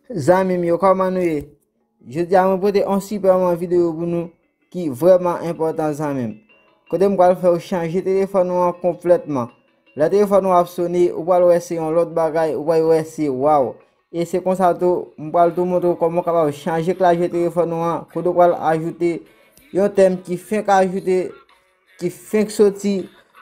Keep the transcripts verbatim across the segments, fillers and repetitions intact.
Zanmi m yo, kòman nou ye? Jodi a, mwen pote yon sipèman videyo pou nou ki vrèman enpòtan, zanmi m. Kote m pral fè w chanje telefòn ou an konplètman. Lè telefòn ou ap sone, ou pral wè se yon lòt bagay, ou pral wè se waw. E se konsa tou, m pral tou montre w kòman w kapab chanje klavye telefòn ou an, kote w pral ajoute yon tèm ki fenk ajoute, ki fenk soti,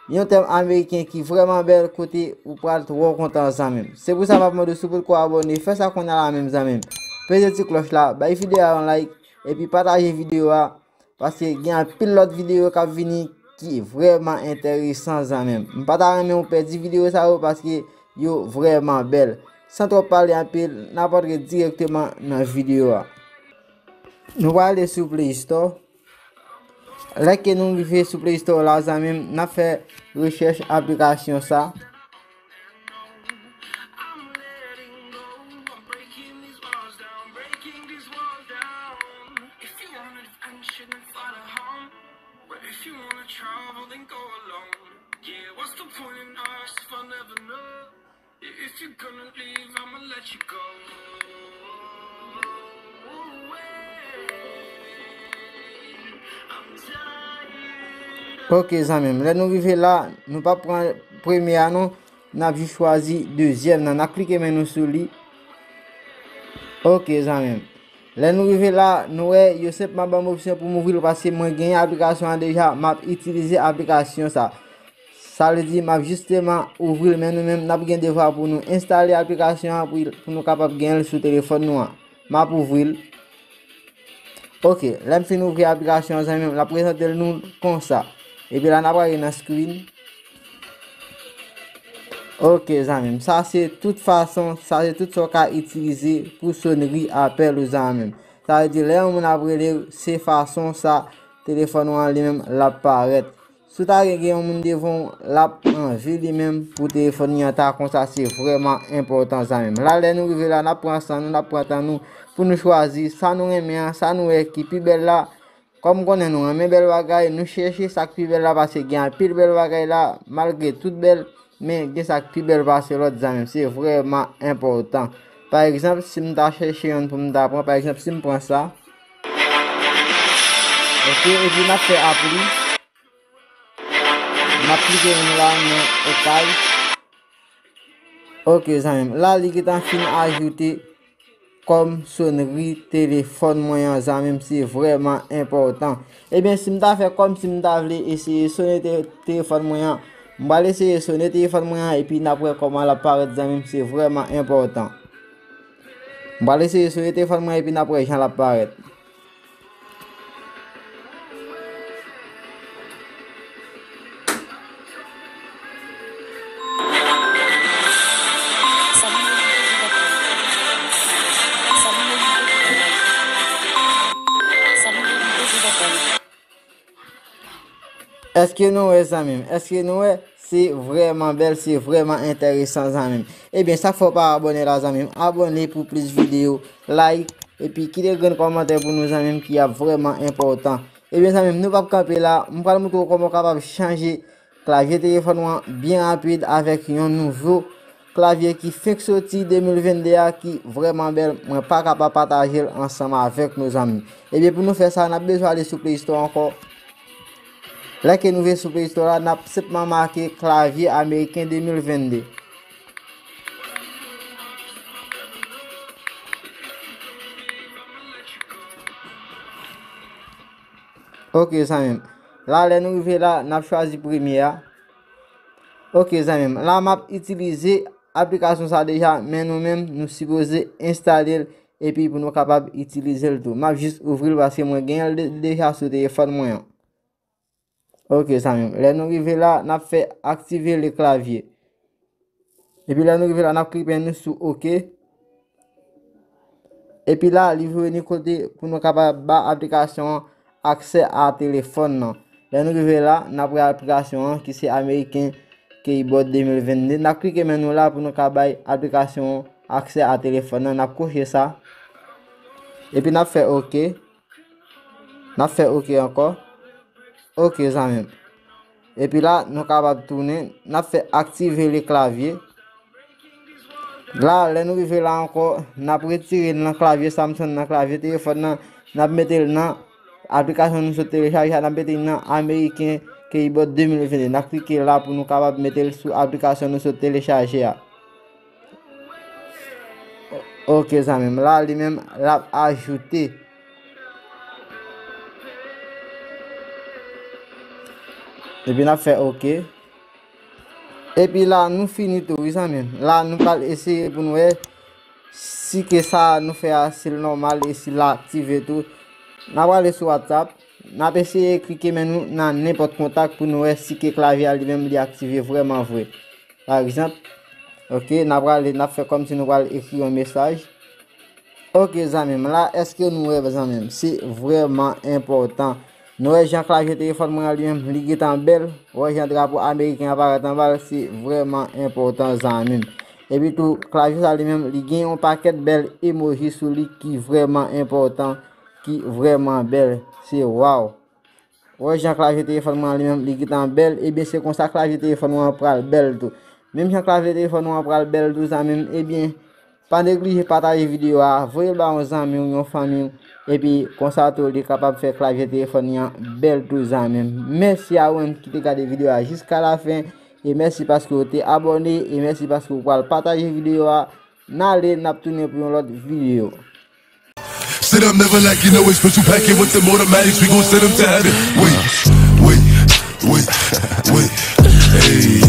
yon tèm ameriken ki vrèman bèl, kote ou pral twò kontan, zanmi m. Se pou sa m ap mande w si w potko abòne, fè sa kounye a la menm, zanmi m. Peze ti klòch la, bay videyo a yon like, epi pataje videyo a, paske gen anpil lòt videyo k ap vini ki vrèman enteresan, zanmi m. M pa ta renmen w pèdi videyo sa yo paske yo vrèman bèl. San twòp pale anpil, n ap antre dirèkteman nan videyo a. Nou prale sou Play Store. Lè ke nou rive sou Play Store la, zanmi m, n ap fè rechèch aplikasyon sa. Ok, zanmi m, lè nou rive la, nou p ap pran premye a non, n ap jis chwazi dezyèm nan, n ap klike men nou sou li. Ok, zanmi m. Lè nou rive la, nou wè yo senpman ban m opsyon pou m ouvri l paske mwen genyen aplikasyon an deja, m ap itilize aplikasyon sa. Sa vle di, m ap jisteman ouvri l, men nou menm, n ap gen devwa pou nou enstale aplikasyon an pou, pou nou kapab genyen l sou telefòn nou an. M ap ouvri l. Ok, lè m fin ouvri aplikasyon an, zanmi m, l ap prezante l nou konsa. Epi la, n ap ale nan screen. Ok, zanmi m, sa se tout fason, sa se tout sa w ka itilize pou sonri apèl ou, zanmi m. Sa vle di, lè yon moun ap rele w, se fason sa telefòn ou an li menm l ap parèt. Si w ta gen, gen yon moun devan w, l ap anvi li menm pou telefòn li an ta konsa, se vrèman enpòtan, zanmi m. La, lè nou rive la, n ap pran san nou, n ap pran tan nou pou nou chwazi sa nou renmen an, sa nou wè ki pi bèl la. Kòm m konnen nou renmen bèl bagay, nou chèche sa k pi bèl la, paske gen anpil bèl bagay la, malgre tout bèl, men gen sa k pi bèl pase lòt, zanmi m. Se vrèman enpòtan. Pa egzanp, si m ta chèche yonn pou m ta pran, pa egzanp, si m pran sa, ok, epi n ap fè apli. M ap klike menm la nan okay. Ok, zanmi m. La, li gentan fin ajoute kòm sonri telefòn mwen an, zanmi m, se vrèman enpòtan. Ebyen, si m ta fè kòm si m ta vle eseye sone te-, telefòn mwen an, m pral eseye sone telefòn mwen an, epi n ap wè kòman l ap parèt, zanmi m, se vrèman enpòtan. M pral eseye sone telefòn mwen, epi n ap wè jan l ap parèt. Èske nou wè, zanmi m? Èske nou wè? Se vrèman bèl, se vrèman enteresan, zanmi m. Ebyen, sa k fè w pa abòne la, zanmi m? Abòne pou plis videyo, like, epi kite grenn kòmantè pou nou, zanmi m, ki ap vrèman enpòtan. Ebyen, zanmi m, nou p ap kanpe la. M pral montre w kòman w kapab chanje klavye telefòn ou an byen rapid avèk yon nouvo klavye ki fenk soti de mil venn de a, ki vrèman bèl. Mwen pa ka pa pataje l ansanm avèk nou, zanmi. Ebyen, pou nou fè sa, n ap bezwen ale sou Play Store ankò. Lè ke nou rive sou Play Store la, n ap senpman make klavye ameriken de mil venn de. Ok, zanmi m. La, lè nou rive la, n ap chwazi premye a. Ok, zanmi m. La, m ap itilize aplikasyon sa deja, men nou menm, nou sipoze enstale l epi pou nou kapab itilize l tou. M ap jis ouvri l paske mwen genyen l de-, deja sou telefòn mwen an. Ok, zanmi m. Lè nou rive la, n ap fè activer le clavier. Epi lè nou rive la, n ap klike nou sou ok. Epi la, li vini kote pou nou kapab ba aplikasyon an aksè a telefòn nan. Lè nou rive la, n ap wè aplikasyon an ki se American Keyboard de mil venn de. N ap klike men nou la pou nou ka bay aplikasyon an aksè a telefòn nan. N ap koche sa. Epi n ap fè ok. N ap fè ok ankò. Ok, zanmi m. Epi la, nou kapab tounen. N ap fè activer le clavier. La, lè nou rive la ankò, n ap retire l nan klavye Samsung, nan klavye telefòn nan, n ap mete l nan aplikasyon nou sot telechaje a, n ap mete l nan American Keyboard de mil vennde. N ap klike la pou nou kapab mete l sou aplikasyon nou sot telechaje a. Ok, zanmi m, la li menm, l ap ajoute. Epi n ap fè ok. Epi la, nou fini tou, wi, zanmi m. La, nou pral eseye pou nou wè si ke sa nou fè a, si l nòmal e si l aktive tou. N ap prale sou WhatsApp. N ap eseye klike men nou nan nenpòt kontak pou nou wè si ke klavye a li menm li aktive vrèman vre. Pa egzanp, ok, n ap prale, n ap fè kòmsi nou pral ekri yon mesaj. Ok, zanmi m, la, èske nou wè, zanmi m? Se vrèman enpòtan. Nou wè jan klavye telefòn mwen an li menm, li gentan bèl. Ou wè jan drapo ameriken an parèt anba l, se vrèman enpòtan, zanmi m. Epi tou, klavye sa li menm, li gen yon pakèt bèl emoji sou li ki vrèman enpòtan, ki vrèman bèl. Se waw! Ou wè jan klavye telefòn mwen an li menm, li gentan bèl, ebyen se konsa klavye telefòn mwen an pral bèl tou. Menm jan klavye telefòn mwen an pral bèl tou, zanmi m, ebyen, pa neglije pataje videyo a, voye l ba yon zanmi w, yon fanmi w, epi konsa tou li kapab fè klavye telefòn li an bèl tou, zanmi m. Mèsi a ou menm ki te gade videyo a jiska lafen, e mèsi paske w te abòne, e mèsi paske w pral pataje videyo a. N ale, n ap tounen pou yon lòt videyo. Sit up, never lack, you know it's special packet with them automatics, we gon send them to heaven. Wait, wait, wait, wait. Hey.